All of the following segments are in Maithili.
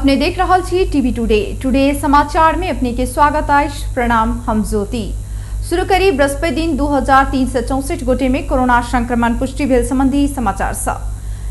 अपने देख रहल छी टीवी टुडे। टुडे समाचार में अपने के स्वागत अछि। प्रणाम, हम ज्योति। शुरू करी बृहस्पति दिन 2364 गोटे में कोरोना संक्रमण पुष्टि भेल संबंधी समाचार सँ।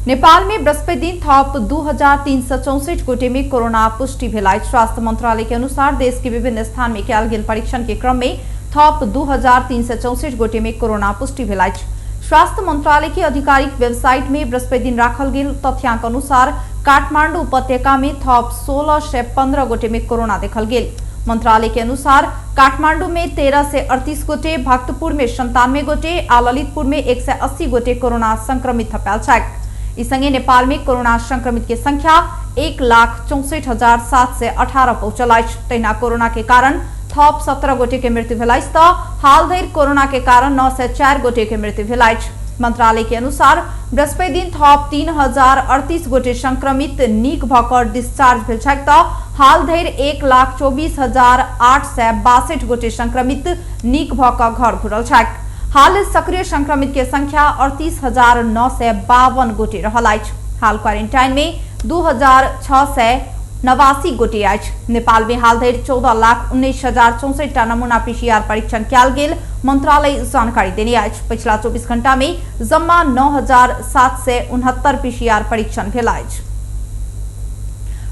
नेपाल में बृहस्पति दिन थप 2364 गोटे में कोरोना पुष्टि भेल अछि। स्वास्थ्य मंत्रालय के अनुसार देश के विभिन्न स्थान में कयल गेल परीक्षण के क्रम में थप 2364 गोटे में कोरोना पुष्टि भेल अछि। स्वास्थ्य मंत्रालय के आधिकारिक वेबसाइट में बृहस्पति दिन राखल गेल तथ्यांक अनुसार काठमांडू उपत्यका में थप 1615 गोटे में कोरोना देखल गेल। मंत्रालय के अनुसार काठमांडू में 1338 गोटे, भक्तपुर में 97 गोटे आ ललितपुर में 180 गोटे कोरोना संक्रमित थपायल छथि। इस संगे नेपाल में कोरोना संक्रमित के संख्या 1,64,718 पहुंचल अछि। तहिना कोरोना के कारण थप 17 गोटे के मृत्यु भेल अछि त हाल धरि कोरोना के कारण 904 गोटे के मृत्यु भेल अछि। मंत्रालय के अनुसार बृहस्पति दिन थप 3038 गोटे संक्रमित नीक भ क डिस्चार्ज भेल छथि त हाल धरि 1,24,862 गोटे संक्रमित नीक भ क घर घुरल छथि। हाल सक्रिय संक्रमित के संख्या 38,952 गोटे रहल अछि। हाल क्वारेंटाइन में 2,689 गोटे अछि। नेपाल में हाल धरि 14,19,064 टा नमूना पीसीआर परीक्षण कयल गेल मंत्रालय जानकारी देने अछि। पछिला 24 घंटा में जम्मा 9,769 पीसीआर परीक्षण भेल अछि।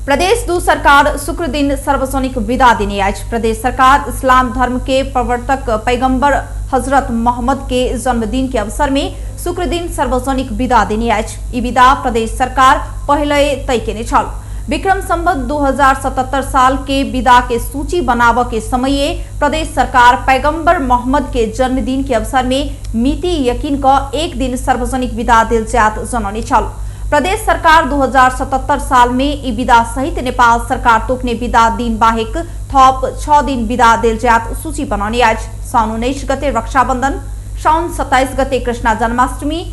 प्रदेश दू सरकार शुक्र दिन सार्वजनिक विदा देने अछि। प्रदेश सरकार इस्लाम धर्म के प्रवर्तक पैगंबर हजरत मोहम्मद के जन्मदिन के अवसर में शुक्र दिन सार्वजनिक विदा देने अछि। ई विदा प्रदेश सरकार पहिले तय केने छल। विक्रम संवत 2077 साल के विदा के सूची बनाबऽ के समय प्रदेश सरकार पैगंबर मोहम्मद के जन्मदिन के अवसर में मिति यकीन क एक दिन सार्वजनिक विदा देल जायत जनौने छल। प्रदेश सरकार 2077 साल में ई विदा सहित नेपाल सरकार तोकने विदा दिन बाहेक थप 6 दिन विदा देल जायत सूची बनौने अछि। साउन 19 गते रक्षाबंधन, साउन 27 गते कृष्णा जन्माष्टमी,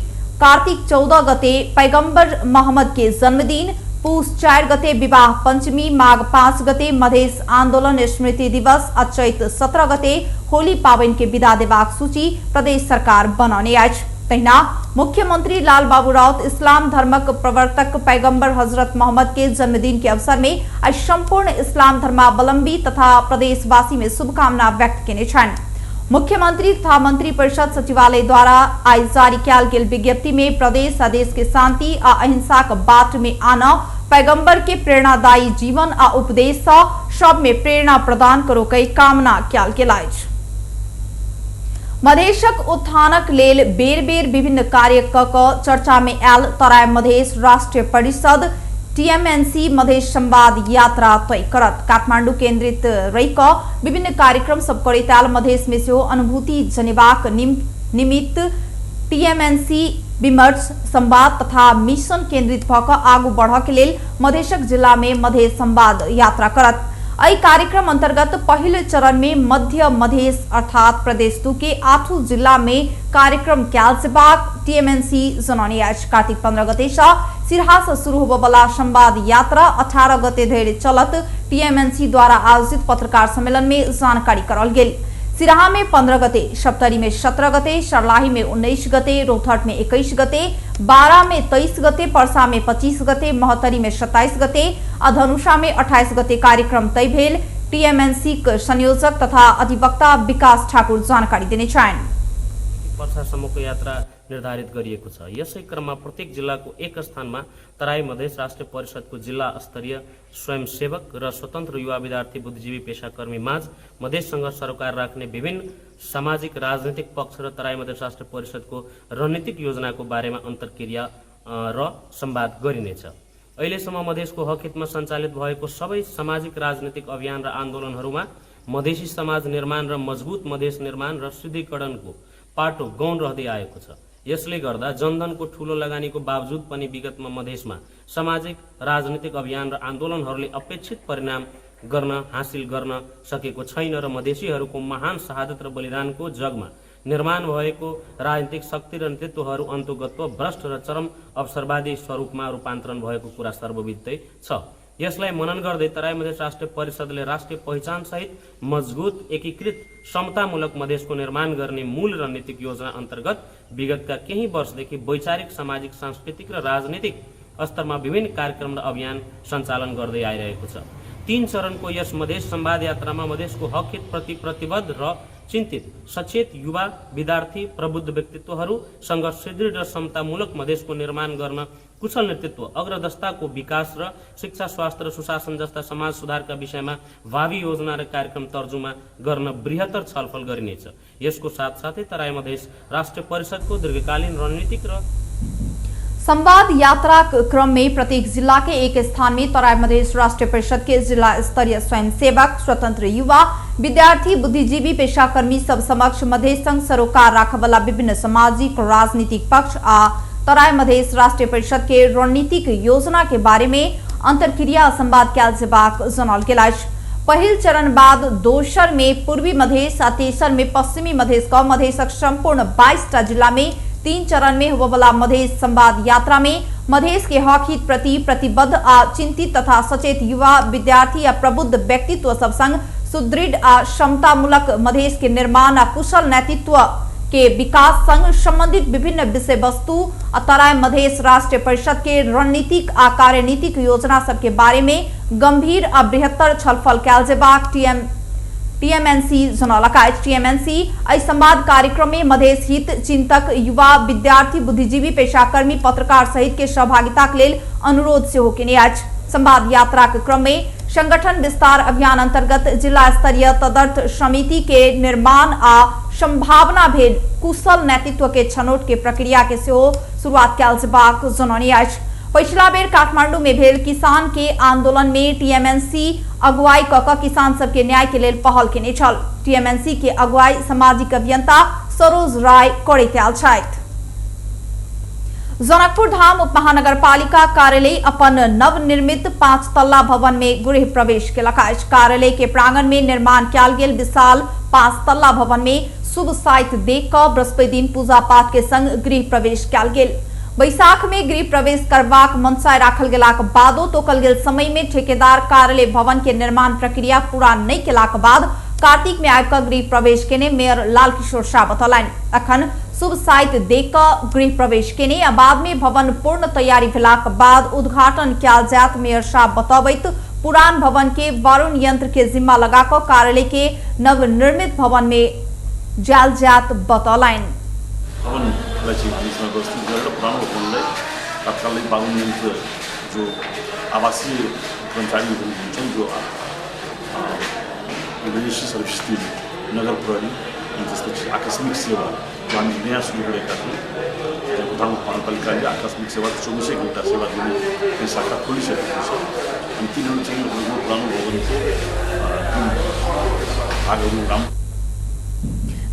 कार्तिक 14 गते पैगंबर मोहम्मद के जन्मदिन, पूस 4 गते विवाह पंचमी, माघ 5 गते मधेश आंदोलन स्मृति दिवस आ चैत 17 गते होली पाबनि के विदा देबाक सूची प्रदेश सरकार बनौने अछि। तहिना मुख्यमंत्री लालबाबू राउत इस्लाम धर्मक प्रवर्तक पैगंबर हजरत मोहम्मद के जन्मदिन के अवसर में आइ संपूर्ण इस्लाम धर्मावलंबी तथा प्रदेशवासी में शुभकामना व्यक्त केने छनि। मुख्यमंत्री तथा मंत्री परिषद सचिवालय द्वारा आइ जारी कयल गेल विज्ञप्ति में प्रदेश आ देश के शांति आ अहिंसाक बाट में आनऽ पैगंबर के प्रेरणादायी जीवन आ उपदेश सँ सब में प्रेरणा प्रदान करो के कामना कयल गेल अछि। मधेशक उत्थानक लेल बेर बेर विभिन्न कार्य क चर्चा में आयल तराई मधेश राष्ट्रीय परिषद टीएमएनसी मधेश संवाद यात्रा तय करत। काठमांडू केंद्रित रहि क विभिन्न कार्यक्रम सब करैत आयल मधेश में सेहो अनुभूति जनेबाक निमित्त टीएमएनसी विमर्श संवाद तथा मिशन केंद्रित भ क आगू बढ़ऽ के लेल मधेशक जिला में मधेश संवाद यात्रा करत। एहि कार्यक्रम अंतर्गत पहिल चरण में मध्य मधेश अर्थात प्रदेश 2 के 8 जिला में कार्यक्रम कयल जेबाक टीएमएनसी जनौने अछि। कार्तिक 15 गते सँ सिरहा सँ शुरू होबयवला संवाद यात्रा 18 गते धरि चलत। टीएमएनसी द्वारा आयोजित पत्रकार सम्मेलन में जानकारी कराओल गेल। सिरहा में 15 गते, सप्तरी में 17 गते, सर्लाही में 19 गते, रौतहट में 21 गते, बारा में 23 गते, परसा में 25 गते, महोत्तरी में 27 गते आ धनुषा में 28 गते कार्यक्रम तय भेल टीएमएनसी के संयोजक तथा अधिवक्ता विकास ठाकुर जानकारी देने छनि। पर्सासम्मको यात्रा निर्धारित गरिएको छ। यसै क्रममा प्रत्येक जिल्लाको एक स्थानमा तराई मधेस राष्ट्रिय परिषदको जिल्ला स्तरीय स्वयंसेवक र स्वतन्त्र युवा विद्यार्थी बुद्धिजीवी पेसाकर्मी माझ मधेससँग सरोकार राख्ने विभिन्न सामाजिक राजनीतिक पक्ष र तराई मधेस राष्ट्रिय परिषदको रणनीतिक योजनाको बारेमा अन्तर्क्रिया र संवाद गरिनेछ। अहिलेसम्म मधेसको हकहितमा सञ्चालित भएको सबै सामाजिक राजनीतिक अभियान र आन्दोलनहरूमा मधेसी समाज निर्माण र मजबुत मधेस निर्माण र सुदृढीकरणको पाटो गौण रहँदै आएको छ। यसले गर्दा जनधनको ठूलो लगानीको बावजुद पनि विगतमा मधेसमा सामाजिक राजनीतिक अभियान र आन्दोलनहरूले अपेक्षित परिणाम गर्न हासिल गर्न सकेको छैन र मधेसीहरूको महान शहादत र बलिदानको जगमा निर्माण भएको राजनीतिक शक्ति र नेतृत्वहरू अन्तोगत्व भ्रष्ट र चरम अवसरवादी स्वरूपमा रूपान्तरण भएको कुरा सर्वविदितै छ। यसलाई मनन गर्दै तराई मधेस राष्ट्रिय परिषदले राष्ट्रिय पहिचान सहित मजबुत एकीकृत समतामूलक मधेसको निर्माण गर्ने मूल रणनीतिक योजना अन्तर्गत विगतका केही वर्षदेखि वैचारिक सामाजिक सांस्कृतिक र राजनीतिक स्तरमा विभिन्न कार्यक्रम र अभियान सञ्चालन गर्दै आइरहेको छ। 3 चरणको यस मधेस संवाद यात्रामा मधेसको हकहित प्रति प्रतिबद्ध र चिन्तित सचेत युवा, विद्यार्थी, प्रबुद्ध व्यक्तित्वहरूसँग सुदृढ र समतामूलक मधेसको निर्माण गर्न कुशल नेतृत्व, अग्रदस्ताको विकास र शिक्षा, स्वास्थ्य र सुशासन जस्ता समाज सुधारका विषयमा भावी योजना र कार्यक्रम तर्जुमा गर्न बृहत्तर छलफल गरिनेछ। यसको साथसाथै तराई मधेस राष्ट्रिय परिषदको दीर्घकालीन रणनीतिक र संवाद यात्रा क्रम में प्रत्येक जिला के एक स्थान में तराई मधेश राष्ट्रीय परिषद के जिला स्तरीय स्वयंसेवक, स्वतंत्र युवा, विद्यार्थी, बुद्धिजीवी, पेशाकर्मी सब समक्ष मधेश संग सरोकार राखवला विभिन्न सामाजिक राजनीतिक पक्ष आ तराई मधेश राष्ट्रीय परिषद के रणनीतिक योजना के बारे में अंतर्क्रिया संवाद कयल जेबाक जनौल गेल अछि। पहिल चरण बाद दोसर में पूर्वी मधेश आ तेसर में पश्चिमी मधेश क मधेशक संपूर्ण 22 टा जिला में 3 चरण में होबयवला मधेश संवाद यात्रा में मधेश के हक हित प्रति प्रतिबद्ध आ चिंतित तथा सचेत युवा, विद्यार्थी आ प्रबुद्ध व्यक्तित्व सब संग सुदृढ़ आ क्षमतामूलक मधेश के निर्माण आ कुशल नेतृत्व के विकास संग संबंधित विभिन्न विषय वस्तु आ तराई मधेश राष्ट्रीय परिषद के रणनीतिक आ कार्यनीतिक योजना सबके बारे में गंभीर आ बृहत्तर छलफल कयल जेबाक टीएमएनसी जनौलक अछि। टीएमएनसी एहि संवाद कार्यक्रम में मधेश हित चिंतक युवा, विद्यार्थी, बुद्धिजीवी, पेशाकर्मी, पत्रकार सहित के सहभागिता के लेल अनुरोध सेहो केने अछि। संवाद यात्रा के क्रम में संगठन विस्तार अभियान अंतर्गत जिला स्तरीय तदर्थ समिति के निर्माण आ संभावना भेल कुशल नेतृत्व के छनौट के प्रक्रिया के सेहो शुरुआत कयल जेबाक जनौने अछि। पछिला बेर काठमांडू में भेल किसान के आंदोलन में टीएमएनसी अगुवाई क क किसान सबके न्याय के लेल पहल केने छल। टीएमएनसी के अगुवाई सामाजिक अभियंता सरोज राय करैत आयल छथि। जनकपुर धाम उपमहानगरपालिका कार्यालय अपन नवनिर्मित 5 तल्ला भवन में गृह प्रवेश केलक अछि। कार्यालय के प्रांगण में निर्माण कयल गेल विशाल 5 तल्ला भवन में शुभ साइत देख क बृहस्पति दिन पूजा पाठ के संग गृह प्रवेश कयल गेल। बैसाख में गृह प्रवेश करबाक मनसाय राखल गेलाक बादो तोकल गेल समय में ठेकेदार कार्यालय भवन के निर्माण प्रक्रिया पूरा नहीं केलाक बाद कार्तिक में आबि क गृह प्रवेश केने मेयर लाल किशोर शाह बतौलनि। अखन शुभ साइत देख क गृह प्रवेश केने आ बाद में भवन पूर्ण तैयारी भेलाक बाद उद्घाटन कयल जायत मेयर शाह बतबैत पुरान भवन के वारुण यंत्र के जिम्मा लगा क कार्यालय के नवनिर्मित भवन में जायल जायत बतौलनि। भवनलाई चाहिँ हामी यसमा व्यवस्थित गरेर पुरानो भवनलाई तात्कालै बारुण यन्त्र जो आवासीय कर्मचारीहरू हुन्छन्, जो इमर्जेन्सी सर्भिस दिने नगर प्रहरी अनि त्यसपछि आकस्मिक सेवा जो हामी नयाँ सुरु गरेका थियौँ, प्रधान महानगरपालिकाले आकस्मिक सेवा 24 घन्टा सेवा दिने शाखा खोलिसकेको छ। अनि तिनीहरू चाहिँ पुरानो भवनको तिन भागहरू राम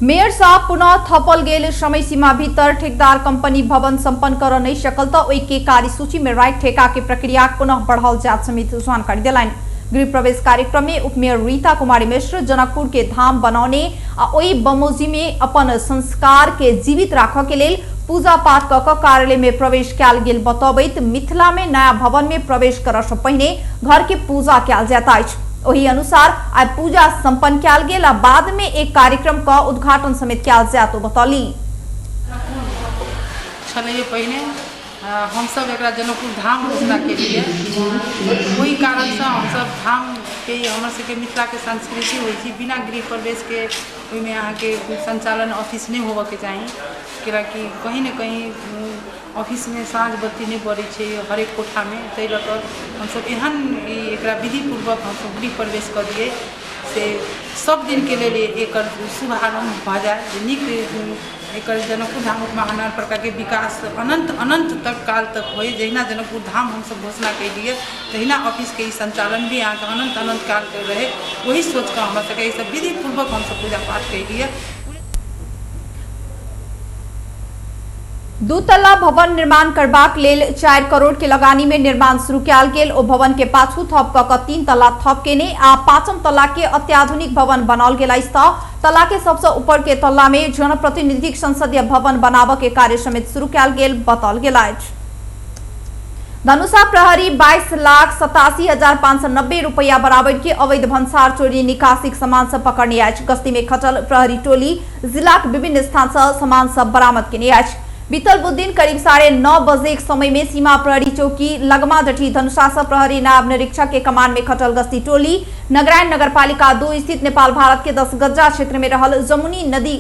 मेयर साहब पुनः थपल गेल समय सीमा भीतर ठेकेदार कंपनी भवन संपन्न कर नहीं सकल त ओहि के कार्यसूची में राखि ठेका के प्रक्रिया पुनः बढ़ाओल जायत समेत जानकारी देलनि। गृह प्रवेश कार्यक्रम में उपमेयर रीता कुमारी मिश्र जनकपुर के धाम बनौने आ ओहि बमोजिम में अपन संस्कार के जीवित राखऽ के लेल पूजा पाठ क क कार्यालय में प्रवेश कयल गेल बतबैत मिथिला में नया भवन में प्रवेश करऽ सँ पहिने घर के पूजा कयल जाइत अछि। ओहि अनुसार आइ पूजा संपन्न कयल गेल आ बाद में एक कार्यक्रम क उद्घाटन समेत कयल जायत ओ बतौली। छलैए पहिने हमसब एकरा जनकपुर धाम घोषणा केलिए, ओहि कारणसँ हमसब धामके हमर सबके मिथिलाके संस्कृति होइ छै बिना गृह प्रवेशके ओहिमे अहाँके संचालन ऑफिस नहि होबऽके चाही, कियाकि कहीं ने कहीं ऑफिसमे साँझ बत्ती नहि बरै छै हरेक कोठामे, ताहि लऽ कऽ हमसब एहन एकरा विधिपूर्वक हमसब गृह प्रवेश कऽ दियै से सब दिनके लेल एकर शुभारम्भ भऽ जाय, जे नीक एकर जनकपुर धाम उपमहानगरपालिकाके विकास अनंत अनंत तक काल तक होइ। जहिना जनकपुर धाम हमसब घोषणा केलिए तहिना ऑफिसके ई संचालन भी अहाँके अनंत अनंत कालके रहै, ओही सोचके हमरा सबके ई सब विधिपूर्वक हमसब पूजा पाठ केलिए। दूतल्ला भवन निर्माण करबाक लेल 4 करोड़ के लगानी में निर्माण शुरू कयल गेल। ओ भवन के पाछू थप क क 3 तल्ला थप केने आ 5म तल्ला के अत्याधुनिक भवन बनाओल गेल अछि। त तल्ला के सबसे ऊपर के तल्ला में जनप्रतिनिधिक संसदीय भवन बनाबऽ के कार्य समेत शुरू कयल गेल बताओल गेल अछि। धनुषा प्रहरी 22,87,590 रुपया बराबर के अवैध भन्सार चोरी निकासीक सामान सब पकड़ने अछि। गश्ती में खटल प्रहरी टोली जिलाक विभिन्न स्थान से सामान सब बरामद केने अछि। बीतल बुध दिन करीब 9:30 बजे के समय में सीमा प्रहरी चौकी लगमा जठी धनुषा सँ प्रहरी नायब निरीक्षक के कमान में खटल गश्ती टोली नगरायण नगरपालिका 2 स्थित नेपाल भारत के 10 गज्जा क्षेत्र में रहल जमुनी नदी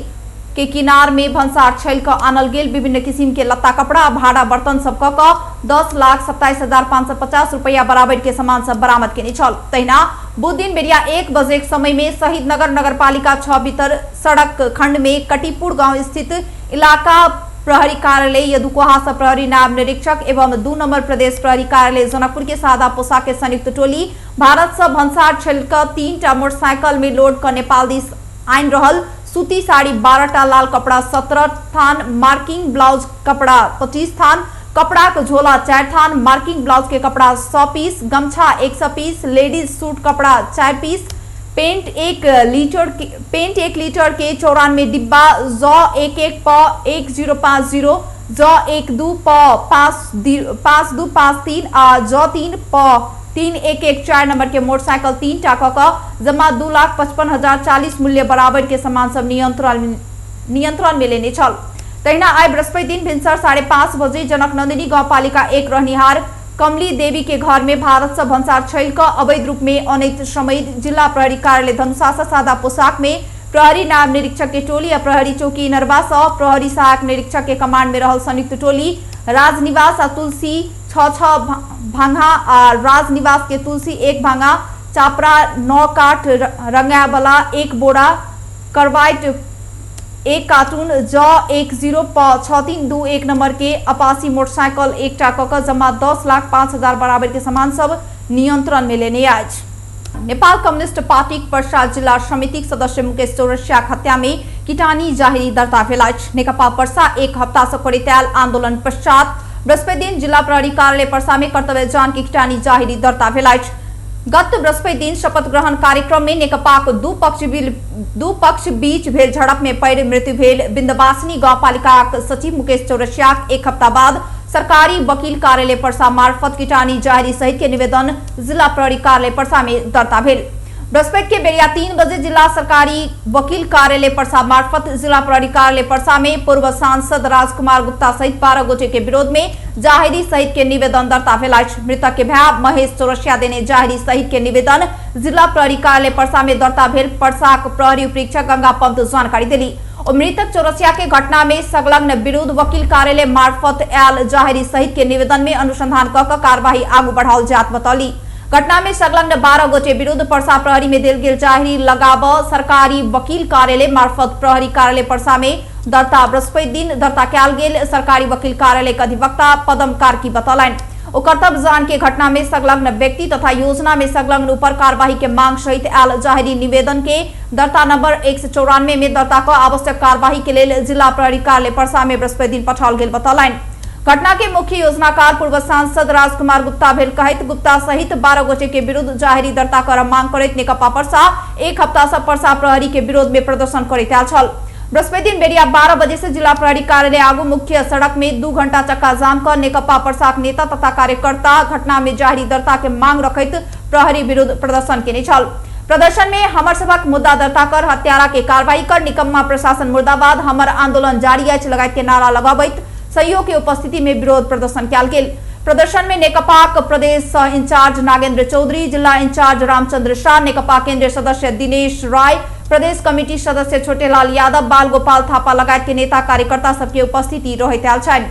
के किनार में भन्सार छैल क आनल गेल विभिन्न किसिम के लत्ता कपड़ा भाड़ा बर्तन सब क 10,27,550 रुपया बराबर के सामान सब बरामद केने छल। तहिना बुध दिन बेरिया 1 बजे के समय में शहीद नगर नगरपालिका 6 भीतर सड़क खंड में कटीपुर गांव स्थित इलाका प्रहरी कार्यालय यदुकोहा सँ प्रहरी नायब निरीक्षक एवं 2 नंबर प्रदेश प्रहरी कार्यालय जनकपुर के सादा पोशाक के संयुक्त टोली भारत सँ भन्सार छैल क 3टा मोटरसाइकिल में लोड क नेपाल दिस आनि रहल सूती साड़ी 12टा, लाल कपड़ा 17 थान, मार्किंग ब्लाउज कपड़ा 25 थान, कपड़ा के झोला 4 थान, मार्किंग ब्लाउज के कपड़ा 100 पीस, गमछा 100 पीस, लेडीज सूट कपड़ा 4 पीस, पेंट 1 लीटर के 94 डिब्बा, ज 11 प 1050, ज 12 प 5253 आ ज 3 प 3114 नंबर के मोटरसाइकिल 3टा क जमा 2,55,040 मूल्य बराबर के सामान सब नियंत्रण में लेने छल। तहिना आइ बृहस्पति दिन भिनसर 5:30 बजे जनक नंदिनी गाउँपालिका 1 रहनिहार कमली देवी के घर में भारत से भन्सार छैल क अवैध रूप में अनैत समेत जिला प्रहरी कार्यालय धनुषा सँ सादा पोशाक में प्रहरी नायब निरीक्षक के टोली आ प्रहरी चौकी नरवा सँ प्रहरी सहायक निरीक्षक के कमांड में रहल संयुक्त टोली राजनिवास आ तुलसी 6 भांगा आ राजनिवास के तुलसी 1 भांगा, चापरा 9 काठ रंगावला 1 बोरा, करवाइट 1 कार्टून, ज 10 प 6321 नंबर के अपासी मोटरसाइकिल 1टा क जमा 10,05,000 बराबर के सामान सब नियंत्रण में लेने अछि। नेपाल कम्युनिस्ट पार्टी पर्सा जिला समिति सदस्य मुकेश चौरसिया हत्या में किटानी जाहिरी दर्ता भेल अछि। नेकपा पर्सा 1 हप्ता से करैत आयल आंदोलन पश्चात बृहस्पति दिन जिला प्रहरी कार्यालय पर्सा में कर्तव्य जान के किटानी जाहिरी दर्ता भेल अछि। गत बृहस्पति दिन शपथ ग्रहण कार्यक्रम में नेकपाक दू पक्ष बीच भेल झड़प में पड़ि मृत्यु भेल बिन्दवासिनी गाउँपालिकाक सचिव मुकेश चौरसियाक 1 हप्ता बाद सरकारी वकील कार्यालय पर्सा मार्फत किटानी जाहिरी सहित के निवेदन जिला प्रहरी कार्यालय पर्सा में दर्ता भेल। बृहस्पति के बेरिया 3 बजे जिला सरकारी वकील कार्यालय पर्सा मार्फत जिला प्रहरी कार्यालय पर्सा में पूर्व सांसद राजकुमार गुप्ता सहित 12 गोटे के विरोध में जाहिरी सहित के निवेदन दर्ता भेल अछि। मृतक के भाई महेश चौरसिया देने जाहिरी सहित के निवेदन जिला प्रहरी कार्यालय पर्सा में दर्ता भेल पर्साक प्रहरी उपरीक्षक गंगा पंत जानकारी देली। और मृतक चौरसिया के घटना में संलग्न विरुद्ध वकील कार्यालय मार्फत आयल जाहिरी सहित के निवेदन में अनुसंधान क कार्यवाही आगू बढ़ाओल जात बतौली। घटना में संलग्न 12 गोटे विरुद्ध पर्सा प्रहरी में देल गेल जाहिरी लगाव सरकारी वकील कार्यालय मार्फत प्रहरी कार्यालय पर्सा में दर्ता बृहस्पति दिन दर्ता कयल गेल सरकारी वकील कार्यालय के अधिवक्ता पदम कार्की बतौलनि। ओ कर्तव्य जान के घटना में संलग्न व्यक्ति तथा योजना में संलग्न ऊपर कार्यवाही के मांग सहित आयल जाहिरी निवेदन के दर्ता नंबर 194 में दर्ता क आवश्यक कार्यवाही के लेल जिला प्रहरी कार्यालय पर्सा में बृहस्पति दिन पठाओल गेल बतौलनि। घटना के मुख्य योजनाकार पूर्व सांसद राजकुमार गुप्ता भेल कहैत गुप्ता सहित 12 गोटे के विरुद्ध जाहिरी दर्ता कर मांग करैत नेकपा पर्सा 1 हप्ता से पर्सा प्रहरी के विरोध में प्रदर्शन करैत आयल छल। बृहस्पति दिन बेरिया 12 बजे से जिला प्रहरी कार्यालय आगू मुख्य सड़क में 2 घंटा चक्का जाम कर नेकपा पर्साक नेता तथा कार्यकर्ता घटना में जाहिरी दर्ता के मांग रखैत प्रहरी विरुद्ध प्रदर्शन केने छल। प्रदर्शन में हमर सभक मुद्दा दर्ता कर हत्यारा के कार्रवाई कर निकम्मा प्रशासन मुर्दाबाद हमर आंदोलन जारी अछि लगायत के नारा लगाबैत सहयोग के उपस्थिति में विरोध प्रदर्शन कयल गेल। प्रदर्शन में नेकपाक प्रदेश इंचार्ज नागेंद्र चौधरी, जिला इंचार्ज रामचंद्र शाह, नेकपा केंद्रीय सदस्य दिनेश राय, प्रदेश कमिटी सदस्य छोटेलाल यादव, बाल गोपाल थापा लगायत के नेता कार्यकर्ता सबके उपस्थिति रहैत आयल छनि।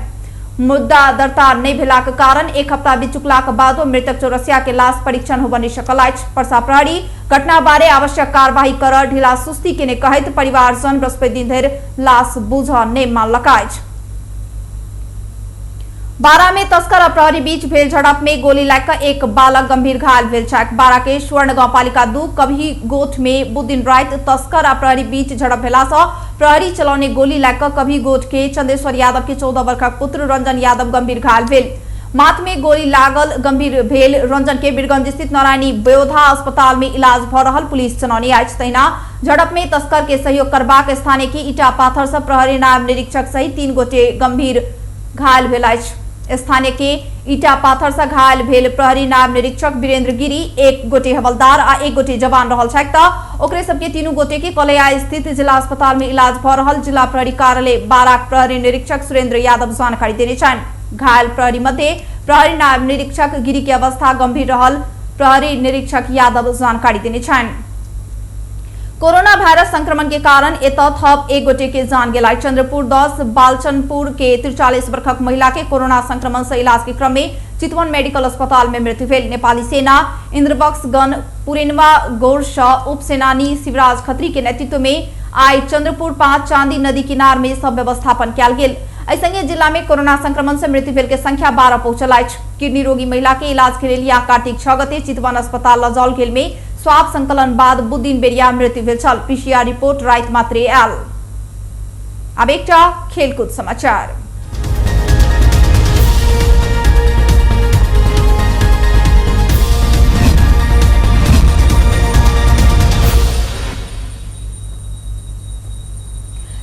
मुद्दा दर्ता नहि भेलाक कारण 1 हप्ता बीत चुकलाक बादो मृतक चौरसिया के लाश परीक्षण होबय नहि सकल अछि। पर्सा प्रहरी घटना बारे आवश्यक कार्यवाही कर ढीला सुस्ती केने कहैत परिवारजन बृहस्पति दिन धरि लाश बुझऽ नहि मानलक अछि। बारा में तस्कर आ प्रहरी बीच भेल झड़प में गोली लागि एक बालक गंभीर घायल भेल छैक। बारा के स्वर्ण गाउँपालिका 2 कभी गोठ में बुध दिन राति तस्कर आ प्रहरी बीच झड़प भेला सँ प्रहरी चलौने गोली लागि कभी गोठ के चंदेश्वर यादव के 14 वर्षक पुत्र रंजन यादव गंभीर घायल भेल। माथ में गोली लागल गंभीर भेल रंजन के वीरगंज स्थित नारायणी ब्योधा अस्पताल में इलाज भ रहल पुलिस जनौने अछि। तहिना झड़प में तस्कर के सहयोग करबाक स्थानीय के ईटा पाथर सँ प्रहरी नायब निरीक्षक सहित 3 गोटे गंभीर घायल भेल अछि। स्थानीय के ईटा पाथर से घायल भेल प्रहरी नायब निरीक्षक वीरेंद्र गिरी, 1 गोटे हवलदार आ 1 गोटे जवान रहल छथि त ओकरे सबके 3 गोटे के कलैया स्थित जिला अस्पताल में इलाज भ रहल जिला प्रहरी कार्यालय बाराक प्रहरी निरीक्षक सुरेंद्र यादव जानकारी देने छनि। घायल प्रहरी मध्य प्रहरी नायब निरीक्षक गिरी के अवस्था गंभीर रहल प्रहरी निरीक्षक यादव जानकारी देने छनि। कोरोना वायरस संक्रमण के कारण एतय थप 1 गोटे के जान गेल। चंद्रपुर 10 बालचनपुर के 43 वर्षक महिला के कोरोना संक्रमण से इलाज के क्रम में चितवन मेडिकल अस्पताल में मृत्यु भेल। नेपाली सेना इंद्रबक्स गण पुरेनवा गौर उप सेनानी शिवराज खत्री के नेतृत्व में आइ चंद्रपुर 5 चांदी नदी किनार में सब व्यवस्थापन कयल गेल। एहि संगे जिला में कोरोना संक्रमण से मृत्यु भेल के संख्या 12 पहुंचल अछि। किडनी रोगी महिला के इलाज के लेल कार्तिक 6 गते चितवन अस्पताल लजाओल गेल में स्वाब संकलन बाद बुधदिन बेरिया मृत्यु भेल छल। पीसीआर रिपोर्ट राति मात्रे आयल। आब एकटा खेलकूद समाचार।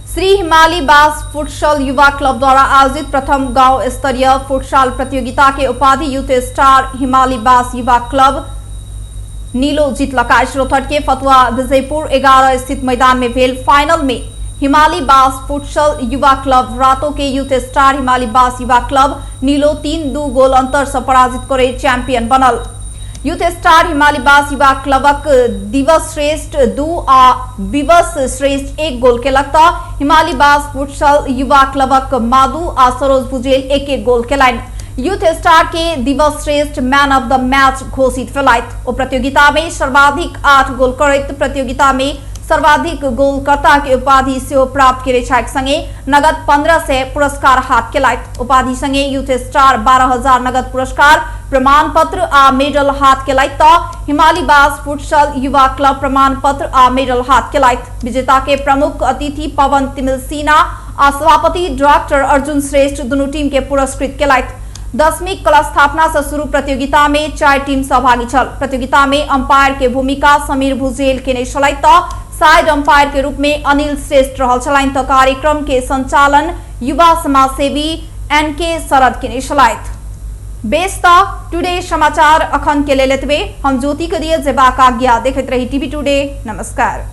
श्री हिमाली बास फुटसल युवा क्लब द्वारा आयोजित प्रथम गांव स्तरीय फुटसाल प्रतियोगिता के उपाधि यूथ स्टार हिमाली बास युवा क्लब नीलो जीतलक अछि। रोहतक के फतुआ विजयपुर 11 स्थित मैदान में भेल फाइनल में हिमाली बास फुटसल युवा क्लब रातो के यूथ स्टार हिमाली बास युवा क्लब नीलो 3-2 गोल अंतर से पराजित करे चैंपियन बनल। यूथ स्टार हिमाली बास युवा क्लबक दिवस श्रेष्ठ 2 आ विवश श्रेष्ठ 1 गोल केलक त हिमाली बास फुटसल युवा क्लबक माधु आ सरोज भुजेल 1-1 गोल केलनि। यूथ स्टार के दिवस श्रेष्ठ मैन ऑफ the match घोषित भेलथि। ओ प्रतियोगिता में सर्वाधिक 8 गोल करैत प्रतियोगिता में सर्वाधिक गोलकर्ता के उपाधि सेहो प्राप्त केने छथि। संगे नगद 1500 पुरस्कार हाथ केलथि। उपाधि संगे यूथ स्टार 12,000 नगद पुरस्कार, प्रमाण पत्र आ मेडल हाथ केलथि त हिमाली बास फुटसल युवा क्लब प्रमाण पत्र आ मेडल हाथ केलथि। विजेता के प्रमुख अतिथि पवन तिमिल्सिना आ सभापति डॉक्टर अर्जुन श्रेष्ठ दुनू टीम के पुरस्कृत केलथि। 10वीं कला स्थापना से शुरू प्रतियोगिता में 4 टीम सहभागी छल। प्रतियोगिता में अंपायर के भूमिका समीर भुजेल केने छलथि त साइड अंपायर के रूप में अनिल श्रेष्ठ रहल छलनि त कार्यक्रम के संचालन युवा समाजसेवी एनके शरद केने छलथि। बेस त टुडे समाचार अखन के लेल एतबे। हम ज्योति के दिए जेबाक आज्ञा। देखैत रही टीवी टुडे। नमस्कार।